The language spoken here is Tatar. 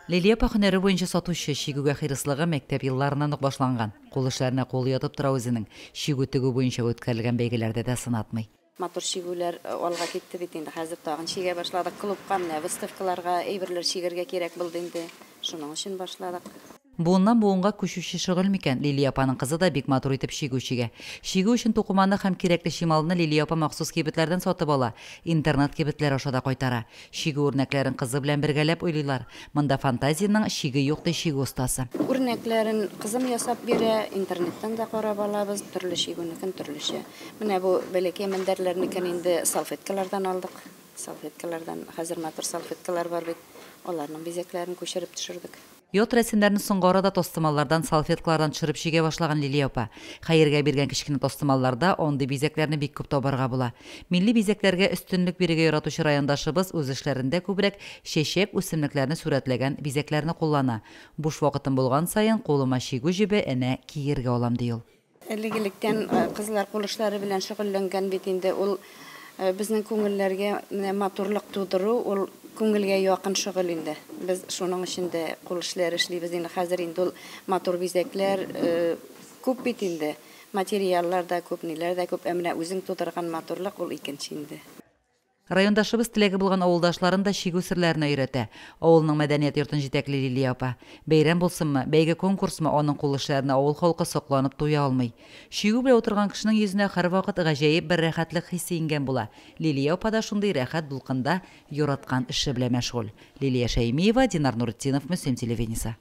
Лилия апа һөнәре буенча сатучы, чигүгә хирыслыгы мәктәп елларыннан ук башланган. Кул эшләренә кулы ятып тора үзенең. Чигү-тегү буенча үткәрелгән бәйгеләрдә дә сынатмый. Матур чигүләр алга китте бит инде. Хәзер тагын чигә башладык. Клубка менә выставкаларга әйберләр чигергә кирәк булды инде. Шуның өчен башладык. Буыннан буынга күчүче шөгыль микән? Лилия апаның кызы да бик матур итеп чигү чигә. Чигү өчен тукыманы һәм кирәкле чималны Лилия апа махсус кибетләрдән сатып ала, интернет кибетләр аша да кайтара. Чигү үрнәкләрен кызы белән бергәләп уйлыйлар. Монда фантазиянең чиге юк, ди чигү остасы. Үрнәкләрен кызым ясап бирә, интернеттан да карап алабыз, төрле чигүнекен төрлечә. Менә бу бәләкәй мендәрләрнекен инде салфеткалардан алдык. Салфеткалардан, хәзер матур салфеткалар бар бит, аларның бизәкләрен күчереп төшердек. Ят рәсемнәрне соңгы арада тастымаллардан, салфеткалардан төшереп чигә башлаган Лилия апа. Хәергә биргән кечкенә тастымалларда андый бизәкләрне бик күп табарга була. Милли бизәкләргә өстенлек бирергә яратучы райондашыбыз үз эшләрендә күбрәк чәчәк, үсемлекләрне сурәтләгән бизәкләрне куллана. Буш вакытым булган саен, кулыма чигү җебе, энә, киергә алам, ди ул. Элек-электән кызлар кул эшләре белән шөгыльләнгән бит инде. Ул безнең күңелләргә менә матурлык тудыру, ул күңелгә якын шөгыль инде. Без шуның өчен дә кул эшләре эшлибез инде. Хәзер инде ул матур бизәкләр күп бит инде. Материаллар да күп, ниләр дә күп. Ә менә үзең тудырган матурлык ул икенче инде. Райондашыбыз теләге булган авылдашларын да чигү серләренә өйрәтә. Авылның мәдәният йортын җитәкли Лилия апа. Бәйрәм булсынмы, бәйге-конкурсмы, аның кул эшләренә авыл халкы сокланып туя алмый. Чигү белән утырган кешенең йөзенә һәрвакыт гаҗәеп бер рәхәтлек хисе иңгән була. Лилия апа да шундый рәхәт дулкында яраткан эше белән мәшгуль. Лилия Шәймиева, Динар Нуретдинов, Мөслим телевидениесе.